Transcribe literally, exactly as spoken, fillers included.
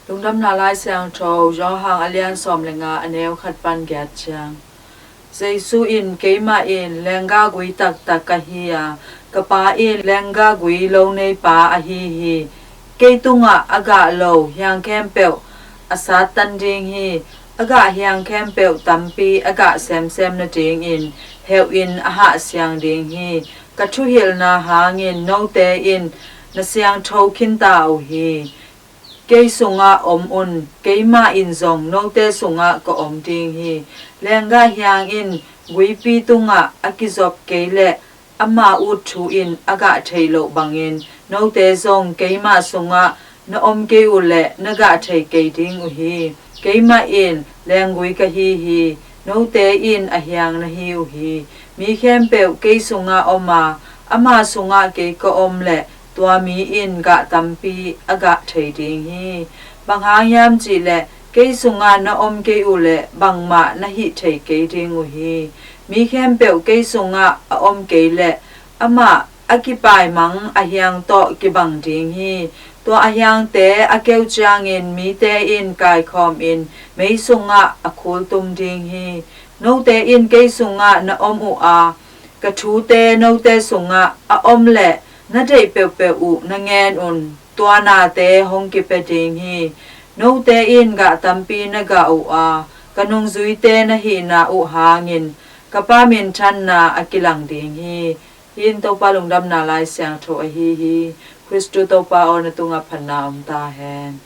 Lungdamna Lai Siangtho, Johan a lian sawm le nga, a neu khat pan giat ciang. Jesu in, "Keimah in lenggah gui taktak ka hi a, ka Pa in lenggah gui lo neipa ahi hi. Kei tungah a gah lo hiang khempeuh a sattan ding hi. A gah hiang khempeuh tampi a gah semsem nadingin heuhin a hahsiang ding hi. Ka thuhilhna hangin note in na siangtho khinta uh hi. Kei sungah om un, keimah in zong note sungah ka om ding hi. Lenggah hiang in guipi tungah a kizop kei leh ama ut thu in a gah theih loh bangin note zong keimah sungah na om kei uh leh na gah thei kei ding uh hi. Keimah in lenggui ka hi hi. Note in a hiang na hi uh hi. Mi khempeuh kei sungah om a, ama sungah kei ka om leh tua mi in gah tampi a gah thei ding hi. Bang hang hiam cih leh kei sungah na om kei uh leh bangmah na hih thei kei ding uh hi. Mi khempeuh kei sungah a om kei leh amah a kipaimang a hiang tawh kibang ding hi. Tua a hiangte a keu ciangin mite in kaikhawmin mei sungah a khultum ding hi. Note in kei sungah na om uh a, ka thute note sungah a om leh na deih peuhpeuh uh na ngen un. Tua nate hong kipia ding hi. Note in gah tampi na gah uh a, ka nungzuite na hihna uh hangin ka Pa minthanna a kilang ding hi." Hih in Topa Lungdamna Lai Siangtho ahi hi. Khristu Topa aw, na tungah phatna om ta hen.